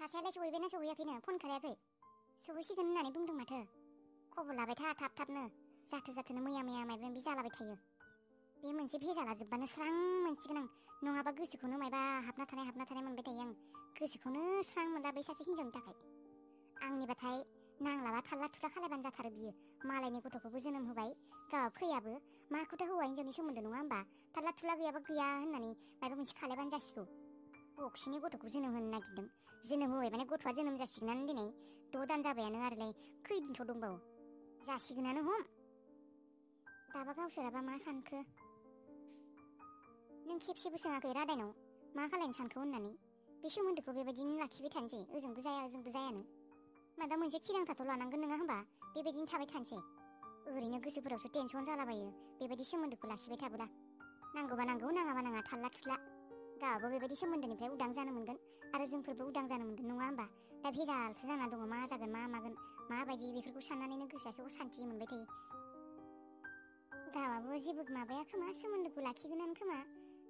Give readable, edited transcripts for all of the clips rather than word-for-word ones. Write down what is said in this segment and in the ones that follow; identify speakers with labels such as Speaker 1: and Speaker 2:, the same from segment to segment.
Speaker 1: सासेयालाय सहैबायना सहैयाखैनो phone खालायाखै सहैसिगोन होननानै बुंदों माथो खबर लाबाय था थाब-थाबनो जाथोनो मैया माबा माबि जालाबाय थायो बे मोनसे भेजाला जोबबानो स्रां मोनसिगोन आं नङाबा गोसोखौनो मायबा हाबना थानाय मोनबाय थायो आं गोसोखौनो स्रां मोनला बै सासे हिनजावनि थाखाय आंनिबाथाय नांलाबा थाल्ला थुल्ला खालायबानो जाथारो बियो मालायनि गथ'खौबो जोनोम होबाय गावहा फैयाबो माखौथ' हौवा हिनजावनि सोमोन्दो नङा होमबा थाल्ला थुल्ला गैयाबा गैया होननानै माबा मोनसे खालायबानो जासिगौ बक्सिनि गथ'खौ जोनोम होनो नागिरदों जोनोम होबाय माने गथ'आ जोनोम जासिगोनानो दिनै 6 दान जाबायानो आरोलाय खैदिनथ' दंबावो जासिगोनानो हम दाबा गावसोराबा मा सानखो नों खेबसेबो सोङाखै रादायनाव मा खालायनो सानखो होननानै बे सोमोन्दोखौ बेबायदिनो लाखिबाय थानोसै ओजोंबो जाया ओजोंबो जायानो माबा मोनसे थिरांथाथ' लानांगोन नङा होमबा बेबायदिनो थाबाय थानोसै ओरैनो गोसोफोरावसो टेनसन जालाबायो बेबायदि सोमोन्दोखौ लाखिबाय थाबोला नांगौबा नांगौ नाङाबा नाङा थाल्ला थुल्ला गावहाबो बेबायदि सोमोन्दोनिफ्राय उदां जानो मोनगोन आरो जोंफोरबो उदां जानो मोनगोन नङा होमबा दा भेजालसो जाना दङ मा जागोन मा मागोन माबायदि बेफोरखौ साननानैनो गोसोआसो असान्थि मोनबाय थायो गावहाबो जेबो माबाया खोमा सोमोन्दोखौ लाखिगोनानो खोमा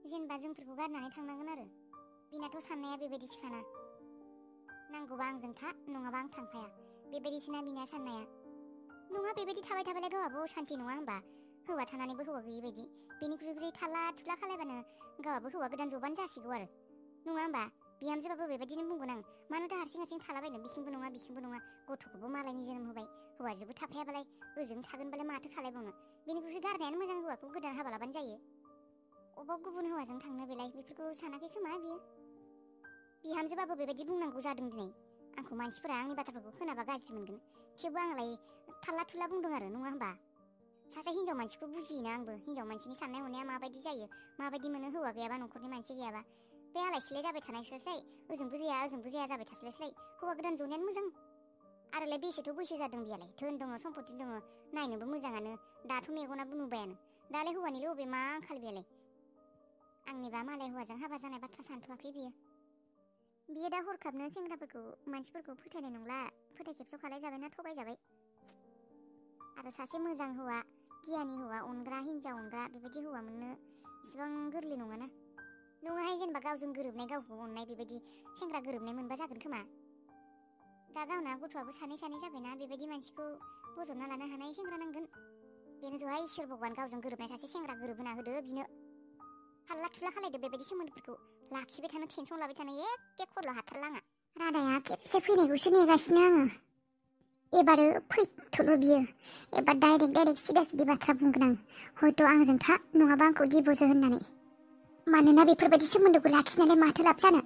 Speaker 1: जेनेबा जोंफोरखौ गारनानै थांनांगोन आरो बिनाथ' साननाया बेबायदिसोखाना नांगौबा आंजों था नङाबा आं थांफाया बेबायदिसोना बिना साननाया नङा बेबायदि थाबाय थाबायलाय गावहाबो असान्थि नङा होमबा हौवा थानानैबो हौवा गैयि बायदि बेनिख्रुइ थाल्ला थुल्ला खालायबानो गावहाबो हौवा गोदान जबानो जासिगौ आरो नङा होमबा बिहामजोबाबो बेबायदिनो बुंगोन आं मानोथो हारसिं थालाबायनो बिखिंबो नङा गथ'खौबो मालायनि जोनोम होबाय हौवाजोंबो थाफायाबालाय ओजों थागोनबालाय माथो खालायबावनो बेनिख्रुइ गारनायानो मोजां हौवाखौ गोदान हाबा लाबानो जायो अबाव गुबुन हौवाजों थांनो बेलाय बेफोरखौ सानाखै खोमा बियो बिहामजोबाबो बेबायदि बुंनांगौ जादों दिनै आंखौ मानसिफोरा आंनि बाथ्राफोरखौ खोनाबा गाज्रि मोनगोन थेवबो आंलाय थाल्ला थुल्ला बुंदों आरो नङा होमबा सासे हिनजाव मानसिखौ बुजियोना आंबो हिनजाव मानसिनि साननाय हनाया माबायदि जायो माबायदि मोनो हौवा गैयाबा न'खरनि मानसि गैयाबा बे आलाय सिलाय जाबाय थानायस्लाय ओजोंबो जाया जाबाय थास्लाय हौवा गोदान जनायानो मोजां आरोलाय बेसेथ' बैसो जादों बियालाय धोन दङ सम्पति दङ नायनोबो मोजाङानो दाथ' मेगनाबो नुबायानो दालाय हौवानिल' अबे मा आंखाल बियालाय आंनिबा मालाय हौवाजों हाबा जानाय बाथ्रा सानथ'वाखै बियो दा हरखाबनो सेंग्राफोरखौ मानसिफोरखौ फोथायनाय नंला फोथाय खेबस' खालायजाबायना थगायजाबाय आरो सासे मोजां हौवा गियानि हौवा अनग्रा हिनजाव अनग्रा बेबायदि हौवा मोननो इसेबां गोरलै नङाहाय जेनेबा गावजों गोरोबनाय गावखौ अननाय बेबायदि सेंग्रा गोरोबनाय मोनबा जागोन खोमा दा गावना गथ'आबो सानै जाबायना बेबायदि मानसिखौ बजबना लानो हानाय सेंग्रा नांगोन बेनोथ'हाय इसोर भगबान गावजों गोरोबनाय सासे सेंग्रा गोरोबहोना होदो बिनो थाल्ला थुल्ला खालायदो बेबायदि सोमोन्दोफोरखौ लाखिबाय थानो टेनसन लाबाय थानो एखे खरला हाथारला आंहा रादाया खेबसे फैनायखौसो नेगासिनो आङो एबारो फैथ'ल' बियो एबार डाइरेक्ट सिदा बाथ्रा बुंगोन आं हयथ' आंजों था नङाबा आंखौ दिभर्स होननानै मानोना बेफोरबायदि सोमोन्दोखौ लाखिनानै माथो लाब जानो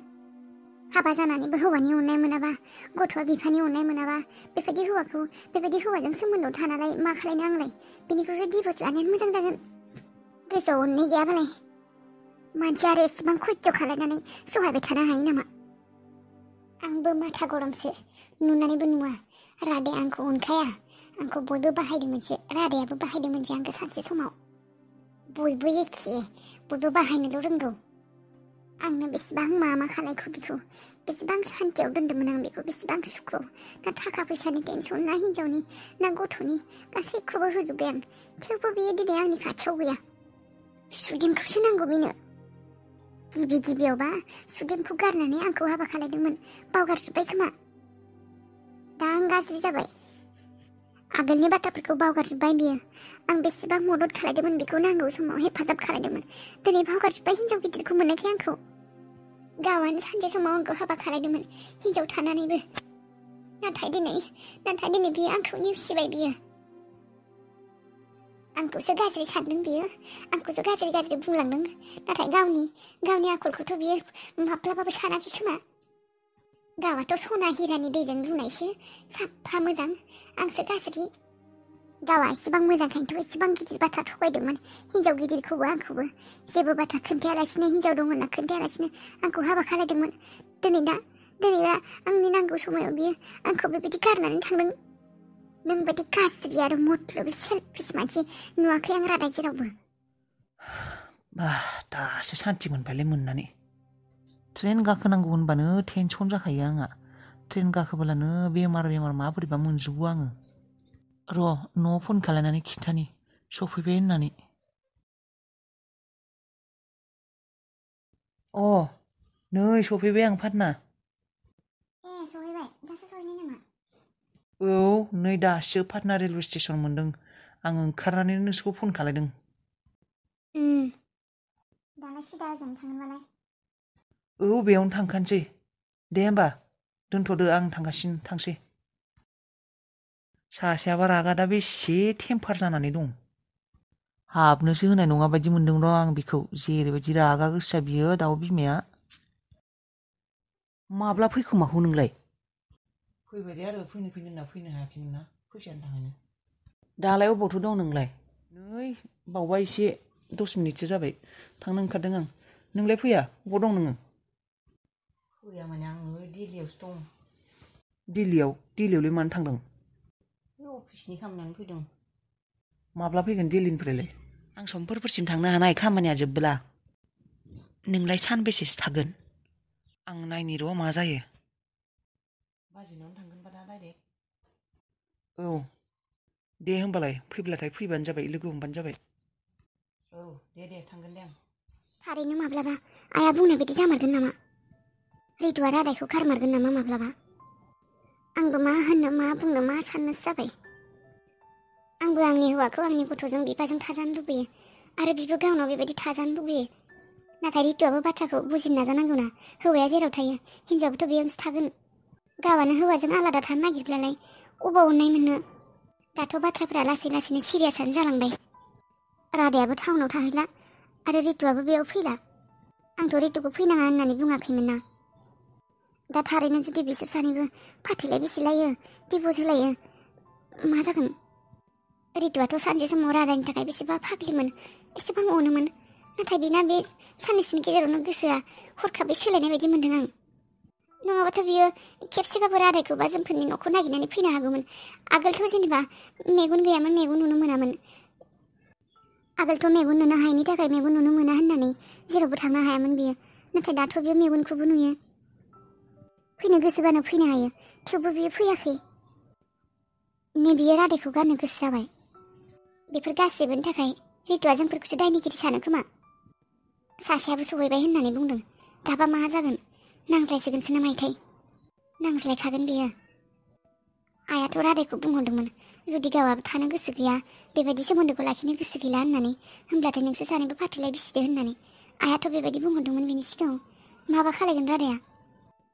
Speaker 1: हाबा जानानैबो हौवानि अननाय मोनाबा गथ'आ बिफानि अननाय मोनाबा बेबायदि हौवाजों सोमोन्दोआव थानालाय मा खालायनो आंलाय बेनिख्रुइ दिभर्स लानायानो मोजां जागोन गोसोआव अननाय गैयाबालाय मानसि आरो एसेबां खयज' खालायनानै सहायबाय थानो हायो नामा आंबो माथा गरमसो नुनानैबो नुवा रादाया आंखौ अनखाया आंखौ बयबो बाहायदोंमोनसो रादायाबो बाहायदोंमोनसो आंखौ सानसे समाव बयबो एखे बयबो बाहायनोल' रोंगौ आंनो बेसेबां मा खालायखो बिखौ बेसेबां सान्थियाव दोन्दोंमोन आं बेखौ बेसेबां सुखुआव ना थाखा फैसानि टेनसन ना हिनजावनि ना गथ'नि गासैखौबो होजोब्बाय आं थेवबो बियो दिनै आंनि खाथियाव गैया सुदेमखौसो नांगौ बेनो गिबियावबा सुदेमखौ गारनानै आंखौ हाबा खालायदोंमोन बावगारजोब्बाय खोमा दा आं गाज्रि जाबाय आगोलनि बाथ्राफोरखौ बावगारजोब्बाय बियो आं बेसेबां मदद खालायदोंमोन बेखौ नांगौ समाव हेफाजाब खालायदोंमोन दिनै बावगारजोब्बाय हिनजाव गिदिरखौ मोननायखाय आंखौ गावानो सानसे समाव आंखौ हाबा खालायदोंमोन हिनजाव थानानैबो नाथाय दिनै बियो आंखौ नेवसिबाय बियो आंखौसो गाज्रि सानदों बियो आंखौसो गाज्रि बुंलांदों नाथाय गावनि आखलखौथ' बियो माब्लाबाबो सानाखै खोमा गावाथ' सना हिरानि दैजों रुनायसो साफा मोजां आंसो गाज्रि गावा एसेबां मोजांखायनोथ' एसेबां गिदिर बाथ्रा थगायदोंमोन हिनजाव गिदिरखौबो आंखौबो जेबो बाथ्रा खोन्थायालासिनो हिनजाव दं होनना खोन्थायालासिनो आंखौ हाबा खालायदोंमोन दिनैबा आंनि नांगौ समायाव बियो आंखौ बेबायदि गारनानै थांदों नोंबायदि गाज्रि आरो मथलबि सेलफिस मानसि नुवाखै आं रादाय जेरावबो
Speaker 2: दासो सान्थि मोनबायलै मोननानै ट्रेन गाखोनांगौ होनबानो टेनसन जाखायो आंहा ट्रेन गाखोब्लानो बेमार माबोरैबा मोनजोबो आङो र' न'आव फन खालायनानै खिन्थानि सफैबाय होननानै नै सफैबाय आं फादना
Speaker 1: जाबाय दासो सहैनाय नामा?
Speaker 2: औ नै दासो पाटना रेलवे स्टेसन मोनदों आं ओंखारनानै नोंसोरखौ फन खालायदों
Speaker 1: दालाय सिदा ओजों थांगोनबालाय?
Speaker 2: औ बेयावनो थांखानोसै दे होमबा दोनथ'दो आं थांगासिनो थांसै सासेयाबा रागा दा बेसे टेम्पार जानानै दं हाबनोसो होनाय नङा बायदि मोनदों र' आं बेखौ जेरैबायदि रागा गोसा बियो दाउ बिमाया माब्ला फैखोमाखौ नोंलाय? फैबाय दे आरो फैनो होनना फैनो हायाखैमोन ना फैसानि थाखायनो दालाय अबावथो दं नोंलाय? नै बावबा एसे 10 मिनिटसो जाबाय थांनो ओंखारदों आं नोंलाय फैया अबाव दं नोङो? फैया माने आं दिल्लीयावसो दं दिल्लीयावलाय मानो थांदों? बे अफिसनि खामानियावनो फैदों माब्ला फैगोन दिल्लीनिफ्रायलाय? आं समफोरसिम थांनो हानाय खामानिया जोबब्ला नोंलाय सानबेसेसो थागोन? आं नायनि र' मा जायो बाजिनावनो थांगोनबा दा डाइरेक्ट औ दे होमबालाय फैब्लाथाय फैबानो जाबाय लोगो हमबानो जाबाय औ दे थांगोन दे आं
Speaker 1: थारैनो माब्लाबा आइया बुंनाय बायदि जामारगोन नामा? रितुआ रादायखौ गारमारगोन नामा माब्लाबा? आंबो मा होननो मा बुंनो मा साननोसो जाबाय आंबो आंनि हौवाखौ आंनि गथ'जों बिफाजों थाजानो लुबैयो आरो बिबो गावनाव बेबायदि थाजानो लुबैयो नाथाय रितुआबो बाथ्राखौ बुजिनो नाजानांगौना हौवाया जेराव थायो हिनजावाबोथ' बेयावसो थागोन गावआनो हौवाजों आलादा थानो नागिरब्लालाय अबाव अननाय मोननो दाथ' बाथ्राफोरा लासै लासैनो सिरियासआनो जालांबाय रादायाबो टाउनाव थाहैला आरो रितुआबो बेयाव फैला आंथ' रितुखौ फैनाङा होननानै बुङाखैमोन ना दा थारैनो जुदि बिसोर सानैबो फाथैलाय बिसिलायो दिभर्स होलायो मा जागोन? रितुआथ' सानसे समाव रादानि थाखाय बेसेबा फाग्लिमोन एसेबां अनोमोन नाथाय बिना बे साननैसोनि गेजेरावनो गोसोआ हरखाबै सोलायनाय बायदि मोनदों आं नङाबाथ' बियो खेबसेबाबो रादायखौ बा जोंफोरनि न'खौ नागिरनानै फैनो हागौमोन आगोलथ' जेनेबा मेगन गैयामोन मेगन नुनो मोनामोन आगोलथ' मेगन नुनो हायैनि थाखाय मेगन नुनो मोना होननानै जेरावबो थांनो हायामोन बियो नाथाय दाथ' बियो मेगनखौबो नुयो फैनो गोसोबानो फैनो हायो थेवबो बियो फैयाखै नै बियो रादायखौ गारनो गोसो जाबाय बेफोर गासिबोनि थाखाय रितुआ जोंफोरखौसो दायनिगिरि सानो खोमा सासेयाबो सहैबाय होननानै बुंदों दाबा मा जागोन नांज्लायसिगोनसो ना मायथाय नांज्लायखागोन बियो आइयाथ' रादायखौ बुंहरदोंमोन जुदि गावआ थानो गोसो गैया बेबायदि सोमोन्दोखौ लाखिनो गोसो गैला होननानै होमब्लाथाय नोंसोर सानैबो फाथैलाय बिसिदो होननानै आइयाथ' बेबायदि बुंहरदोंमोन बेनि सिगाङाव माबा खालायगोन रादाया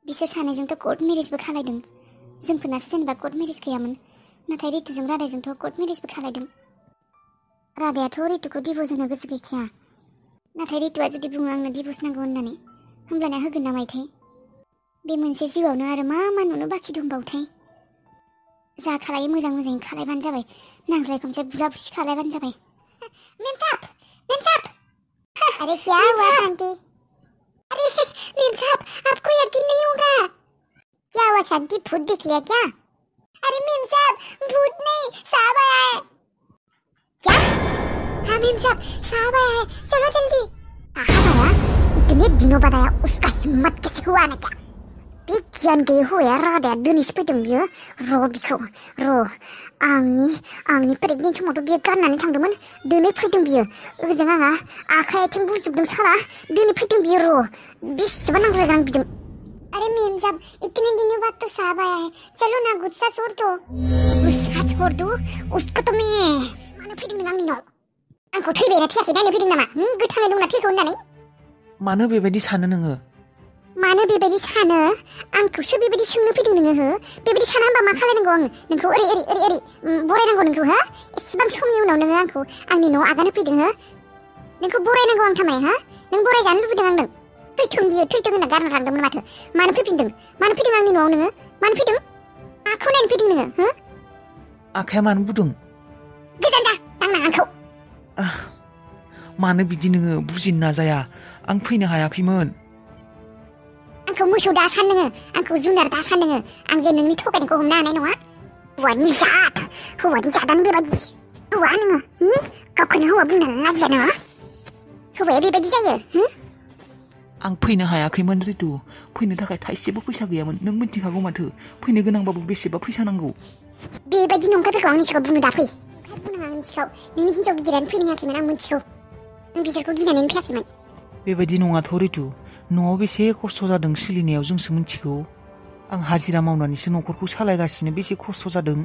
Speaker 1: बिसोर सानैजोंथ' कर्ट मेरेजबो खालायदों जोंफोरनासो जेनेबा कर्ट मेरेज गैयामोन नाथाय रितुजों रादायजोंथ' कर्ट मेरेजबो खालायदों रादायाथ' रितुखौ डिभर्स होनो गोसो गैखाया नाथाय रितुआ जुदि बुङो आंनो डिभर्स नांगौ होननानै होमब्लाना होगोन ना मायथाय बे मोनसे जिउआवनो आरो मा मा नुनो बाखि दंबावथाय जा खालायो मोजां मोजाङै खालायबानो जाबाय नांज्लाय खमज्लाय बुला बुसि खालायबानो जाबाय मेम साहब अरे क्या हुआ शांति अरे मेम साहब आपको यकीन नहीं होगा क्या हुआ शांति भूत दिख लिया क्या अरे मेम साहब भूत नहीं साहब आया है क्या हाँ मेम साहब साहब आया है चलो जल्दी कहाँ आया इतने दिनों बाद आया उसका हिम्मत कैसे हुआ ना क्या बिगियान गैयै हौवाया रादाया दिनैसो फैदों बियो आंनि प्रेगनेन्ट समावथ' बियो गारनानै थांदोंमोन दिनै फैदों बियो ओजों आंहा आखाइ आथिं बुजोबदों साला दिनै फैदों बियो बेसेबा नांज्लायजां बिदों अरे मेम साहब इतने दिनों बाद तो साहब आया है चलो ना गुस्सा छोड़ दो उसको तो मैं मानो फैदों नों आंनि न'आव आंखौ थैबायना थैयाखै नायनो फैदों नामा गोथाङै दंना थैखौ होननानै
Speaker 2: मानो बेबायदि सानो नोङो
Speaker 1: मानो बेबायदि सानो आंखौसो बेबायदि सोंनो फैदों नोङो हो बेबायदि साना होनबा मा खालायनांगौ आं नोंखौ ओरै बरायनांगौ नोंखौ हो एसेबां समनि उनाव नोङो आंखौ आंनि न'आव आगान होफैदों हो नोंखौ बरायनांगौ आं थामाय हो नों बरायजानो लुबैदों आंनो थैथों होनना गारना थांदोंमोन माथो मानो फैफिनदों आंनि न'आव नोङो मानो फैदों माखौ नायनो फैदों नोङो हो
Speaker 2: आखाया मानो बुदों
Speaker 1: गोजान जा दांना आंखौ
Speaker 2: मानो बिदि नोङो बुजिनो नाजाया आं फैनो हायाखैमोन
Speaker 1: आंखौ मोसौ दा सान नोङो आंखौ जुनार दा सान नोङो आं जे नोंनि थगायनायखौ हमनो हानाय नङा हौवानि जादानो बेबायदि हौवा नोङो गावखौनो हौवा बुंनो लाजिया नोङो हौवाया बेबायदि जायो
Speaker 2: आं फैनो हायाखैमोन रितु फैनो थाखाय थाइसेबो फैसा गैयामोन नों मिथिखागौ माथो फैनो गोनांबाबो बेसेबा फैसा नांगौ
Speaker 1: बेबायदि नंखायफोरखौ आंनि सिगाङाव बुंनो दाफै बुंनाङा आंनि सिगाङाव नोंनि हिनजाव गिदिरानो फैनो हायाखैमोन आं मिथिगौ नों बिसोरखौ गिनानैनो फैयाखैमोन
Speaker 2: बेबायदि नङाथ' रितु न'आव बेसे खस्थ' जादों सोलिनायाव जोंसो मिथिगौ आं हाजिरा मावनानैसो न'खरखौ सालायगासिनो बेसे खस्थ' जादों।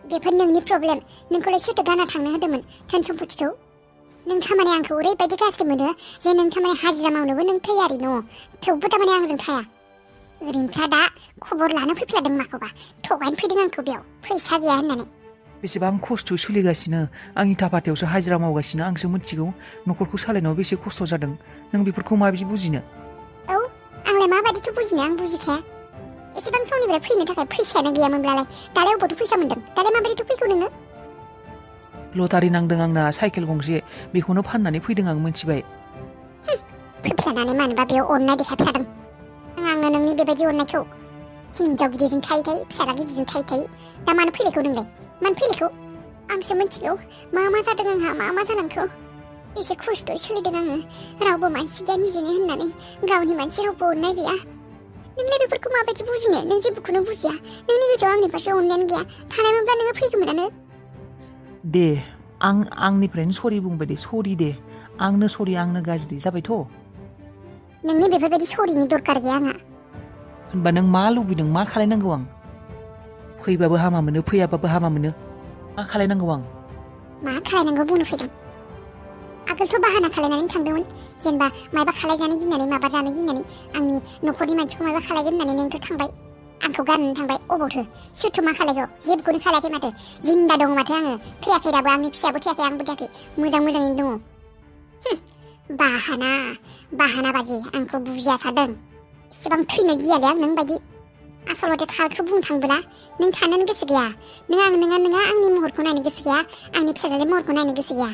Speaker 1: बेफोर नोंनि प्रब्लेम। नोंखौलाय सोरथो गारना थांनो होदोंमोन धोन सम्पथिखौ? नों थारमाने आंखौ ओरैबायदि गाज्रि मोनो जे नों थारमाने हाजिरा मावनोबो नों थैयारि न'। थेवबो थारमाने आंजों थाया। ओरैनोफ्रा दा खबर लानो फैफ्लादों माखौबा। थगायनो फैदों आंखौ बेयाव फैसा गैया होननानै।
Speaker 2: बेसेबां खस्थ' सोलिगासिनो। आं इथा फाथायावसो हाजिरा मावगासिनो। आंसो मिथिगौ न'खरखौ सालायनायाव बेसे खस्थ' जादों। नों बेफोरखौ माबायदि बुजिनो?
Speaker 1: औ आंलाय माबायदिथ' बुजिनो, आं बुजिखाया। एसेबां समनिफ्राय फैनो थाखाय फैसायानो गैयामोनब्लालाय दालाय अबावथो फैसा मोन्दों? दालाय माबायदिथ' फैगौ नोङो?
Speaker 2: लटारि नांदों आंना साइकेल गंसे, बेखौनो फाननानै फैदों आं, मिथिबाय।
Speaker 1: फैफ्लानानै मानोबा बेयाव अननाय देखायफ्लादों। आंनो नोंनि बेबायदि अननायखौ। हिनजाव गिदिरजों थायै थायै फिसाला गिदिरजों थायै थायै दा मानो फैलेखौ नोंलाय? मानो फैलेखौ? आंसो मिथिगौ मा जादों आंहा, मा जालांखो। एसे खस्थ'यै सोलिदों आङो। रावबो मानसि गैया निजेनि होननानै, गावनि मानसि रावबो अननाय गैया। नोंलाय बेफोरखौ माबायदि बुजिनो? नों जेबोखौनो बुजिया। नोंनि गोसोआव आंनि फारसे अननायानो गैया। थानायमोनब्ला नोङो फैगौमोनानो।
Speaker 2: दे आंनिफ्रायनो सरि बुंबाय दे, सरि दे। आंनो सरि, आंनो गाज्रि जाबायथ'।
Speaker 1: नोंनि बेफोरबायदि सरिनि दरखार गैया आंहा।
Speaker 2: होनबा नों मा लुबैदों? मा खालायनांगौ आं? फैबाबो हामा मोनो, फैयाबाबो हामा मोनो। मा खालायनांगौ आं?
Speaker 1: मा खालायनांगौ बुंनो फैदों? आगोलथ' बाहाना खालायनानै थांदोंमोन। जेनेबा माबा खालायजानो गिनानै, माबा जानो गिनानै, आंनि न'खरनि मानसिखौ माबा खालायगोन होननानै नोंथ' थांबाय। आंखौ गारनानै थांबाय। अबावथो? सोरथो मा खालायगौ? जेबोखौनो खालायाखै माथो। जिन्दा दं माथो आङो। थैयाखै दाबो। आंनि फिसायाबो थैयाखै, आंबो थैयाखै। मोजाङैनो दङ। बाहाना बाजि। आंखौ बुजिया सादों। इसेबां थैनो गियालै आं नोंबायदि। आसलथे थारखौ बुंनो थांबोला नों थानोनो गोसो गैया। नोङा आंनि महरखौ नायनो गोसो गैया। आंनि फिसाजोनि महरखौ नायनो गोसो गैया।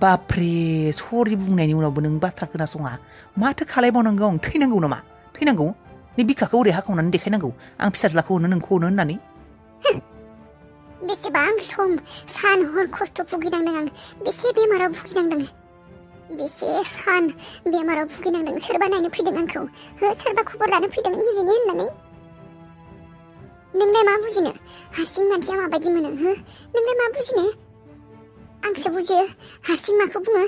Speaker 2: बाप्रे, सरि बुंनायनि उनावबो नों बाथ्रा खोनासङा। माथो खालायबावनांगौ आं? थैनांगौ नामा? थैनांगौ? बे बिखाखौ ओरै हाखावनानै देखायनांगौ आं फिसाज्लाखौ अनो, नोंखौ अनो होननानै?
Speaker 1: बेसेबां सम सान हर खस्थ' भुगिनांदों आं। बेसे बेमाराव भुगिनांदों। बेसे सान बेमाराव भुगिनांदों। सोरबा नायनो फैदों आंखौ? सोरबा खबर लानो फैदों निजेनि होननानै? नोंलाय मा बुजिनो? हारसिं मानसिया माबायदि मोनो? नोंलाय मा बुजिनो? आंसो बुजियो हारसिं माखौ बुङो।